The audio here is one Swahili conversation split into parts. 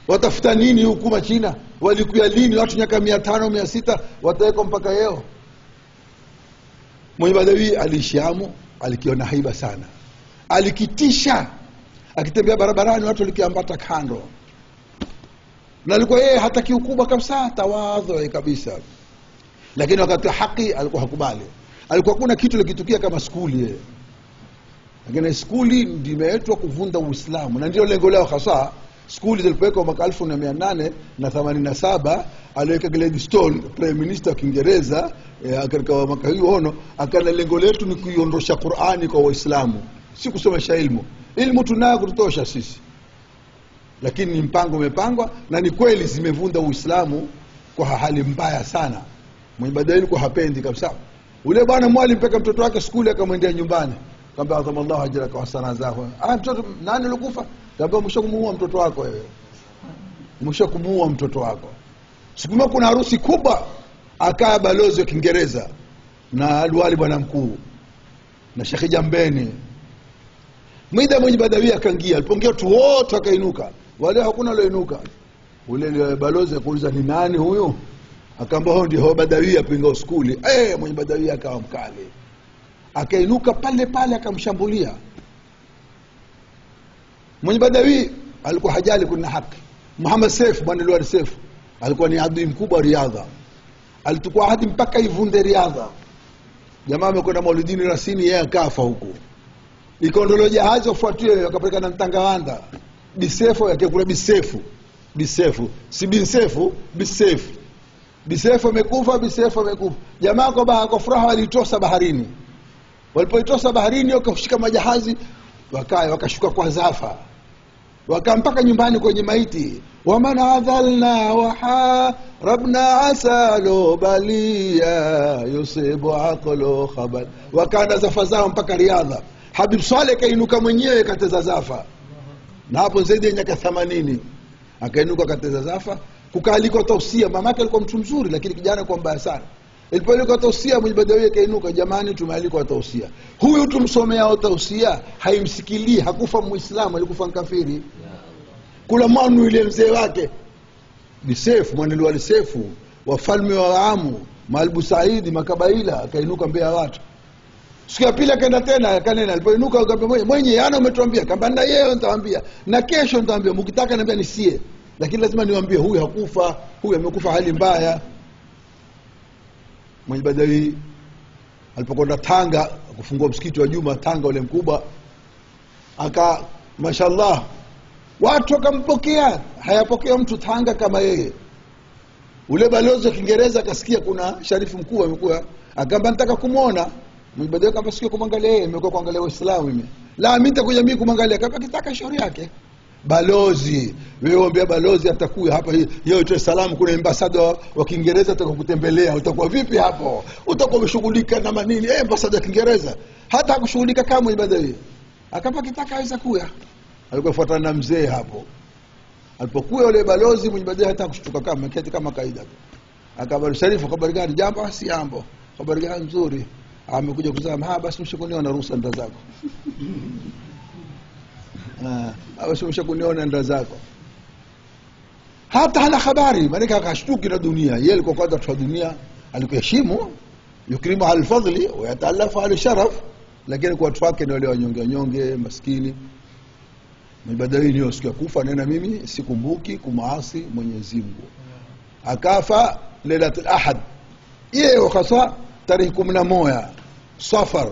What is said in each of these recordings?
Watafuta nini huku Machina? Walikuya lini watu miaka 500 600 watawekwa mpaka leo? Mwenye Badawi alishiamu, alikiona haiba sana. Alikitisha. Akitembea barabarani watu walikiambata kando. Na alikuwa yeye hataki ukubwa kabisa, tawadhu kabisa. Lakini wakati haki alikuwa hakubali. Alikuwa kuna kitu likitukia kama skuli yeye. Lakini skuli ndimeetwa kuvunda Uislamu na ndio lengo lao hasa. Skuli zilipowekwa mwaka 1887 aliweka Gladstone Prime Minister wa Kiingereza katika mwaka hiyo ono, akana lengo letu ni kuiondosha Qur'ani kwa Waislamu, si kusomesha ilmu. Ilmu tunayo kutosha sisi. Lakini ni mpango umepangwa na ni kweli zimevunda Uislamu kwa hali mbaya sana. Mwenye Badawi alikuwa hapendi kabisa. Ule bwana mwalimu mpaka mtoto wake skuli akamwendea nyumbani. Kaambia adhamallahu ajraka wa sana zako. Ah, mtoto nani alikufa? Kaambia umeshamuua mtoto wako wewe. Umeshamuua mtoto wako. Siku moja kuna harusi kubwa, akaa balozi wa Kiingereza na alwali bwana mkuu na Sheikh Jambeni. Mwida mwenye Badawi akaingia, alipoingia tu wote akainuka. Wale hakuna alioinuka. Ule balozi akauliza ni nani huyu? Akaambia huyo ndio Badawi apinga skuli. Mwenye Badawi akawa mkali. Akainuka pale pale akamshambulia. Mwenye Badawi alikuwa hajali kuna haki. Muhammad Saif bwana Luar Saif alikuwa ni adui mkubwa riadha. Alitukua ahadi mpaka ivunde riadha. Jamaa amekwenda Maulidini Rasini, yeye akafa huko. Ikaondolewa jahazi wafuatiwe wakapeleka na Mtangawanda. Bisefu yakekula bisefu. Bisefu, si binsefu, bisefu. Bisefu amekufa, bisefu amekufa. Jamaa kwa furaha walitosa baharini. Walipoitosa baharini wakashika majahazi wakashuka kwa zafa. Wakampaka nyumbani kwenye maiti. Waman adhalna wa rabna asalu balia yusibu aqlu khabal. Wakaenda zafa zao mpaka riadha. Habib Saleh kainuka mwenyewe kateza zafa. Na hapo zaidi ya miaka 80 akainuka kateza zafa. Kukaalikwa tausia, mamake alikuwa mtu mzuri lakini kijana kwa mbaya sana. Ilipoalikwa tausia mwenye Badawi kainuka, jamani tumealikwa tausia. Huyu tumsomea tausia haimsikilii, hakufa Muislamu, alikufa kafiri. Kula mwanu ile mzee wake Bisefu, mwanelu alisefu, wafalme wa Amu, Malbu Saidi, makabaila, akainuka mbele ya watu. Siku ya pili akaenda tena akanena, alipoinuka akamwambia mwenye yana umetuambia, kamba na yeye nitawaambia na kesho nitawaambia, mkitaka niambia nisie, lakini lazima niwaambie huyu hakufa, huyu amekufa hali mbaya. Mwenye Badawi alipokwenda Tanga kufungua msikiti wa Juma Tanga ule mkubwa, aka mashallah watu wakampokea, hayapokea mtu Tanga kama yeye. Ule balozi wa Kiingereza akasikia kuna sharifu mkuu amekuwa, akaamba nataka kumuona. Mwenye Badawi akamba sikio kumwangalia yeye, imekuwa kuangalia Waislamu mimi. La, mimi nitakuja mimi kumwangalia, akamba kitaka shauri yake. Balozi, wewe ombea balozi atakuja hapa yeye utoe salamu, kuna ambassador wa Kiingereza atakukutembelea, utakuwa vipi hapo? Utakuwa umeshughulika na manini? Ambassador wa Kiingereza hata hakushughulika kama Mwenye Badawi. Akamba kitaka aweza kuja. Alikuwa fuatana na mzee hapo. Alipokuwa yule balozi Mwenye Badawi hata kushtuka kama keti kama kaida. Akabari sharifu, habari gani? Jambo si jambo. Habari gani nzuri. Amekuja kuzama, basi mshikoniona ruhusa nda zako. Basi mshikoniona nda zako. Hata hana habari, maana akashtuki na dunia. Yeye alikuwa kwanza kwa dunia, alikuheshimu, yukrimu al-fadli wa yatalafu al-sharaf, lakini kwa watu wake ni wale wanyonge nyonge, maskini. Mwenye Badawi ni siku ya kufa nena mimi sikumbuki kumaasi Mwenyezi Mungu. Akafa Lailatul Ahad. Yeye hasa tarehe 11 Safar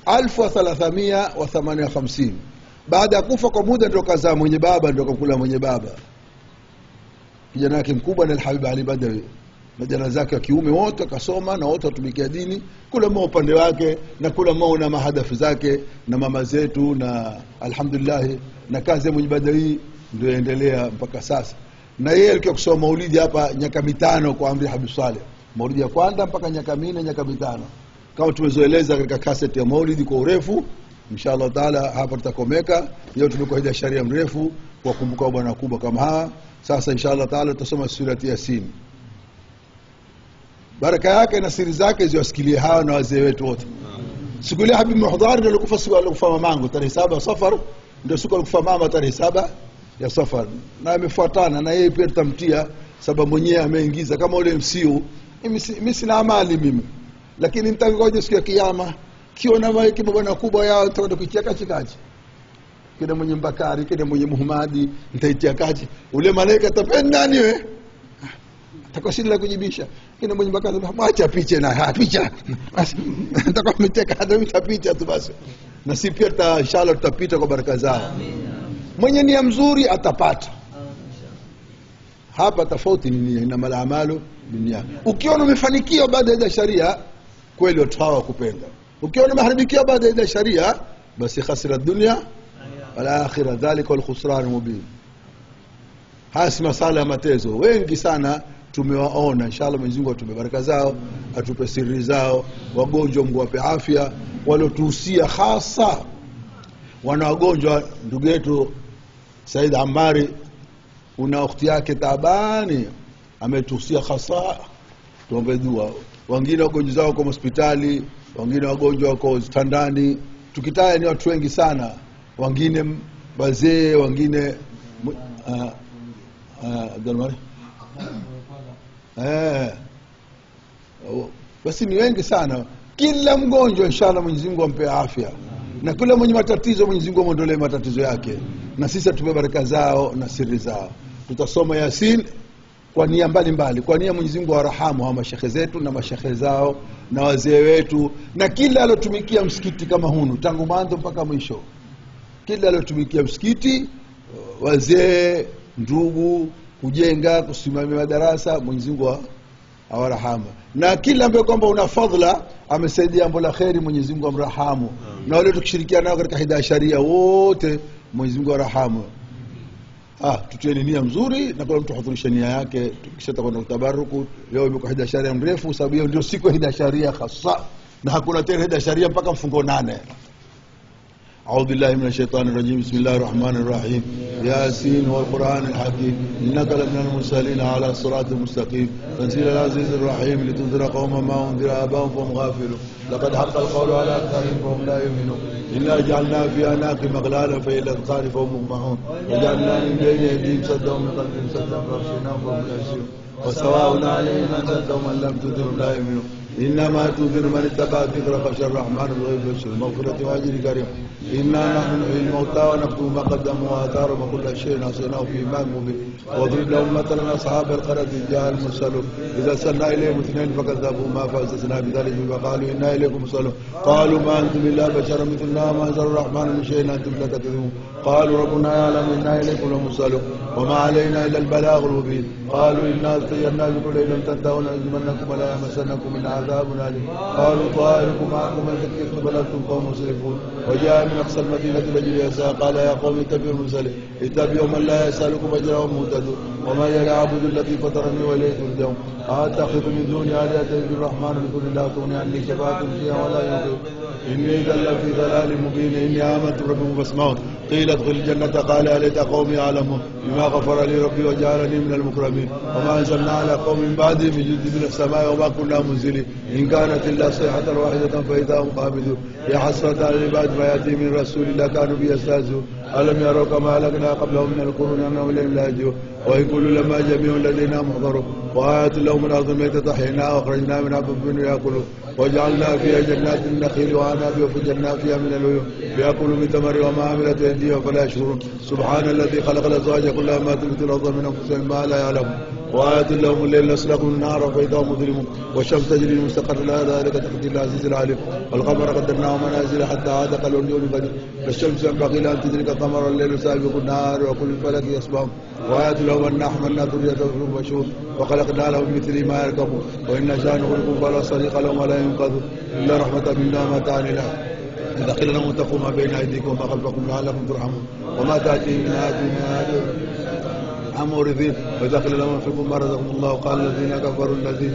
1358. Baada ya kufa kwa muda ndio kazaa mwenye baba, ndio kakula mwenye baba. Kijana wake mkubwa ni Al-Habib Ali Badawi. Majana zake wa kiume wote akasoma na wote watumikia dini, kula mmoja upande wake na kula mmoja na mahadafu zake na mama zetu, na alhamdulillah na kazi ya Mwenye Badawi ndio endelea mpaka sasa. Na yeye alikuwa kusoma maulidi hapa miaka 5 kwa amri Habib Saleh. Maulidi ya kwanza mpaka miaka 4, miaka 5. Kama tumezoeleza katika kaseti ya maulidi kwa urefu, inshallah taala hapa tutakomeka. Leo tumekuwa hija sharia mrefu kwa kumbuka bwana kubwa kama hawa. Sasa inshallah taala tutasoma surati Yasin. Baraka yake na siri zake ziwasikilie hawa na wazee wetu wote. Siku ile Habib Muhdhar ndio alikufa, siku alikufa mamangu tarehe 7 Safar, ndio siku alikufa mama tarehe 7 ya safar, na amefuatana na yeye pia tutamtia, sababu mwenyewe ameingiza kama ule MCU. Mimi sina amali mimi, lakini nitangoja siku ya kiyama kiona maiki bwana kubwa yao nitakwenda kuitia kachikachi, kile mwenye Mbakari, kile mwenye Muhammadi, nitaitia kati. Ule malaika atapenda nani wewe? Atakuwa shida la kujibisha. Kile mwenye Mbakari mwacha picha na picha. Basi nitakuwa mteka hata mtapicha tu basi. Na si pia inshallah tutapita kwa baraka zao. Mwenye nia mzuri atapata. Hapa tofauti ni nia, inama amalu binniyat. Ukiona umefanikiwa baada ya sharia, kweli watu hawa kupenda. Ukiona umeharibikiwa baada ya sharia, basi khasira dunia wal-akhirah, dhalika wal-khusran mubin. Haya si masala ya matezo, wengi sana tumewaona. Inshallah Mwenyezi Mungu atupe baraka zao, atupe siri zao, wagonjwa Mungu awape afya, waliotuhusia hasa wana wagonjwa. Ndugu yetu Said Amari una ukhti yake taabani, ametuhusia hasa tuombe dua. Wengine wagonjwa zao kwa hospitali, wengine wagonjwa wako standani, tukitaya ni watu wengi sana, wengine wazee, wengine Abdul basi ni wengi sana. Kila mgonjwa inshallah Mwenyezi Mungu ampe afya, na kila mwenye matatizo Mwenyezi Mungu amuondolee matatizo yake, na sisi atupe baraka zao na siri zao. Tutasoma Yasin kwa nia mbalimbali, kwa nia Mwenyezi Mungu awarahamu hawa mashehe zetu na mashehe zao na wazee wetu na kila alotumikia msikiti kama hunu tangu mwanzo mpaka mwisho. Kila alotumikia msikiti, wazee, ndugu, kujenga, kusimamia madarasa, Mwenyezi Mungu awarahamu. Na kila ambaye kwamba una fadhila amesaidia jambo la kheri, Mwenyezi Mungu amrahamu. Na wale tukishirikiana nao katika hidayah sharia wote, Mwenyezi Mungu awarahamu. Tutieni nia mzuri na kila mtu hudhurishe nia yake, kisha tutakwenda kutabaruku. Leo imekuwa hidayah sharia mrefu, sababu hiyo ndio siku ya hidayah sharia hasa, na hakuna tena hidayah sharia mpaka mfungo 8. أعوذ بالله من الشيطان الرجيم. بسم الله الرحمن الرحيم. ياسين والقرآن الحكيم، إنك لمن المرسلين على الصراط المستقيم، تنزيل العزيز الرحيم، لتنذر قوما ما أنذر آباؤهم فهم غافلون، لقد حق القول على أكثرهم فهم لا يؤمنون، إنا جعلنا في أعناقهم أغلالا فإلى الأذقان فهم مقمحون، وجعلنا من بين أيديهم سدا ومن خلفهم سدا فأغشيناهم فهم لا يبصرون، وسواء عليهم أنذرتهم أم لم تنذرهم لا يؤمنون، إنما تنذر من اتبع الذكر خشى الرحمن بالغيب فبشره بمغفرة وأجر كريم، إنا نحن نحيي الموتى ونكتب ما قدموا وآثارهم وكل شيء أحصيناه في إمام مبين، واضرب لهم مثلا أصحاب القرية إذ جاء المرسلون، إذا أرسلنا إليهم اثنين فكذبوهما فأعززنا بثالث فقالوا إنا إليكم مرسلون، قالوا ما أنتم إلا بشر مثلنا وما أنزل الرحمن من شيء إن أنتم إلا تكذبون، قالوا ربنا يعلم إنا إليكم لمرسلون وما علينا إلا البلاغ المبين، قالوا إنا اطيرنا بكم لئن لم تنتهوا لنرجمنكم ولا يمسنكم منا عذاب أليم، قالوا طائركم معكم إن ذكرتم بل أنتم قوم مسرفون، وجاء من أقصى المدينة رجل يسعى قال يا قوم اتبعوا المرسلين، اتبعوا من لا يسألكم أجرا وهم مهتدون، وما يعبد الذي فطرني وإليه ترجعون، أتخذ من دون آلهة الرحمن بكل لا تغني عني شفاعتهم شيئا ولا ينقذون، إني إذا لفي ضلال مبين، إني آمنت بربكم فاسمعون، قيل ادخل الجنة قال يا ليت قومي يعلمون بما غفر لي ربي وجعلني من المكرمين، وما أنزلنا على قوم من بعده من جند من السماء وما كنا منزلين، إن كانت إلا صيحة واحدة فإذا هم قابضون، يا حسرة على العباد ما يأتي من رسول إلا كانوا به يستهزئون، ألم يروا كما أهلكنا قبلهم من القرون أنهم إليهم لا يرجعون، وإن كل لما جميع لدينا محضرون، وآية لهم الأرض الميتة أحييناها وأخرجنا منها حبا يأكلون، وجعلنا فيها جنات من نخيل وأعناب وفجرنا فيها من العيون ليأكلوا من ثمره وما عملت أيديهم فلا يشكرون، سبحان الذي خلق الأزواج كلها ما تنبت الأرض من أنفسهم ما لا يعلمون، وآية لهم الليل نسلخ النهار فإذا هم مظلمون، والشمس تجري لمستقر لها ذلك تقدير العزيز العليم، والقمر قدرناه منازل حتى عاد كالعرجون القديم، الشمس ينبغي لها أن تدرك القمر والليل سابق النهار وكل فلك يسبحون، وآية لهم أنا حملنا ذريتهم في البشور وخلقنا لهم مثل ما يركبون، وإن نشاء نغرقهم فلا صريخ لهم ولا ينقذون إلا رحمة منا متاعا إلى إذا قيل لهم اتقوا ما بين أيديكم وما خلفكم لعلكم ترحمون، وما تأتيهم من آية من آيات مورثين، وإذا قيل لهم انفقوا ما رزقكم الله قال الذين كفروا الذين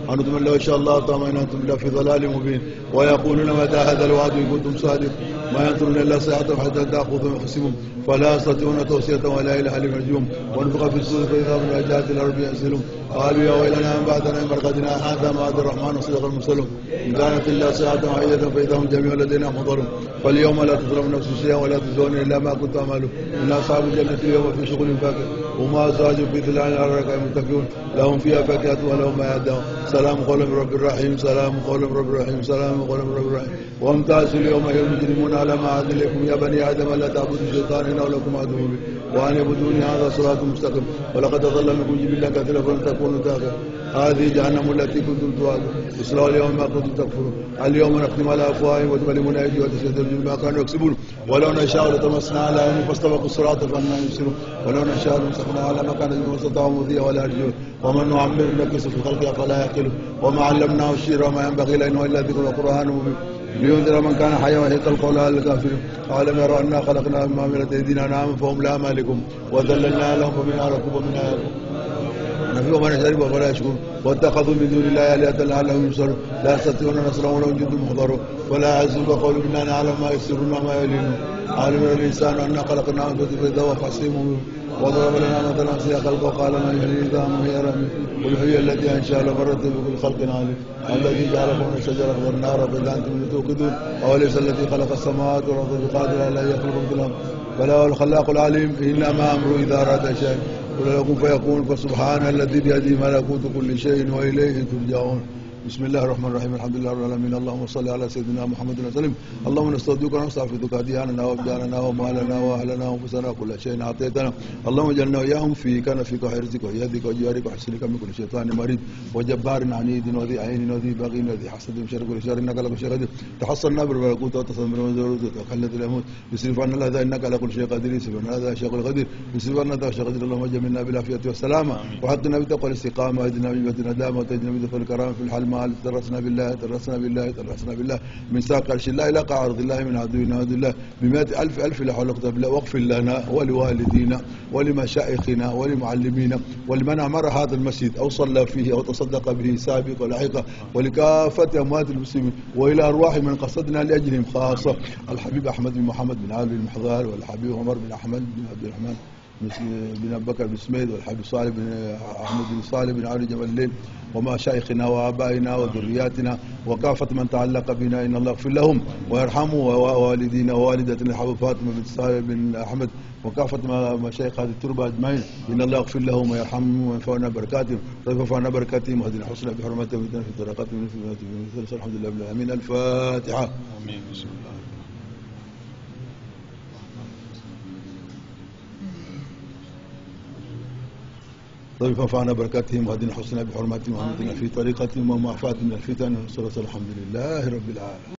أنتم لو شاء الله طمأنتم أنتم إلا في ضلال مبين، ويقولون متى هذا الوعد إن كنتم صادقين، ما ينظرون إلا صيحة حتى تأخذهم حسبهم، فلا يستطيعون توصية ولا إلى أهلهم يرجعون. ونفخ في الصور فإذا هم من أجداث الأرض ينسلون. قالوا يا ويلنا من بعدنا من مرقدنا هذا ما وعد الرحمن وصدق المرسلون. إن كانت إلا ساعة واحدة فإذا هم جميع لدينا محضرون. فاليوم لا تظلم نفس شيئا ولا تجزون إلا ما كنتم تعملون. إن أصحاب الجنة اليوم في شغل فاكهة وما أزواج في ظلال على الأرائك متكئون. لهم فيها فاكهة ولهم ما يدعون. سلام قول من رب الرحيم، سلام قول من رب الرحيم، سلام قول من رب الرحيم. وامتازوا اليوم أيها المجرمون على ما عاد إليكم يا بني آدم لا تعبدوا الشيطان إنه لكم عدو مبين وأن اعبدوني هذا صراط مستقيم. ولقد أضل منكم جبلا كثيرا فلم تكونوا تاخرين. هذه جهنم التي كنتم توعدون اصلوها اليوم ما كنتم تكفرون. اليوم نختم على افواههم وتكلمنا ايديهم وتشهد ارجلهم بما كانوا يكسبون. ولو نشاء لطمسنا على اعينهم فاستبقوا الصراط فأنى يبصرون. ولو نشاء لمسخناهم على مكانتهم فما استطاعوا مضيا ولا يرجعون. ومن نعمر نكس في الخلق فلا يعقلون. وما علمناه الشعر وما ينبغي له الا ذكر وقران مبين لينذر من كان حيا ويحق القول على الكافرين. أولم يروا أنا خلقنا مما عملت أيدينا أنعاما فهم لها مالكون وذللنا لهم فمنها ركوب ومنها يأكلون ومن يشرب فلا يشكرون. واتخذوا من دون الله آلهة لعلهم ينصرون. لا يستطيعون نصرهم ولهم جند محضرون. ولا يحزنك قولهم إنا نعلم ما يسرون وما يعلنون. علم الإنسان أنا خلقناه من نطفة فإذا هو خصيم مبين. وضرب لنا مثلا نسي خلقه وقال من يحيي العظام وهي رميم. قل يحيي الذي أنشأها مرة بكل خلق عليم. الذي جعل لكم من الشجر الأخضر نارا فإذا أنتم منه توقدون. أوليس الذي خلق السماوات والأرض بقادر على أن يخلق مثلهم؟ بلى هو الخلاق العليم. إنما أمره إذا أراد شيئا قل له كن فيكون. فسبحان الذي بيده ملكوت كل شيء وإليه ترجعون. بسم الله الرحمن الرحيم. الحمد لله رب العالمين. اللهم صل على سيدنا محمد وسلم. اللهم نستودعك ونستحفظك دياننا وابداننا ومالنا واهلنا وانفسنا كل شيء اعطيتنا. اللهم اجعلنا واياهم في كنفك وحرزك ويدك وجوارك وحسنك من كل شيطان مريد وجبار عنيد وذي عين وذي بغي وذي حسد من شر كل شر انك على كل شيء قدير. تحصلنا بالملكوت وتصل بالملكوت وخلت الموت. يصرف عنا الاذى انك على كل شيء قدير. يصرف عنا الاذى شيء قدير. يصرف عنا الاذى شيء قدير. اللهم اجعلنا بالعافيه والسلامه وحطنا بتقوى الاستقامه واهدنا بجبهه الندامه وتجنا بدخول الكرامه في الحال مال. ترسنا بالله ترسنا بالله ترسنا بالله من ساق عرش الله إلى قاع أرض الله من عدونا عدو الله بمئة ألف ألف لا حول ولا قوة بالله. واغفر لنا ولوالدينا ولمشايخنا ولمعلمينا ولمن عمر هذا المسجد أو صلى فيه أو تصدق به سابق ولاحقا ولكافة أموات المسلمين وإلى أرواح من قصدنا لأجلهم خاصة الحبيب أحمد بن محمد بن علي المحضار والحبيب عمر بن أحمد بن عبد الرحمن بن أبي بكر بن سميد والحبيب صالح بن أحمد بن صالح بن علي جبل الليل ومشايخنا وآبائنا وذرياتنا وكافة من تعلق بنا. إن الله يغفر لهم ويرحمه ووالدينا ووالدتنا الحبيب فاطمة بن صالح بن أحمد وكافة مشايخ هذه التربة أجمعين. إن الله يغفر لهم ويرحمهم وينفعنا بركاتهم وينفعنا بركاتهم وهدنا حسنا بحرمتهم ويهدنا في طريقتهم. الحمد لله رب العالمين. الفاتحة. آمين. بسم الله. طيب فانفعنا بركاتهم وهدنا حسنا بحرمتهم وهدنا في طريقتهم ومعافاتهم من الفتن. والحمد لله رب العالمين.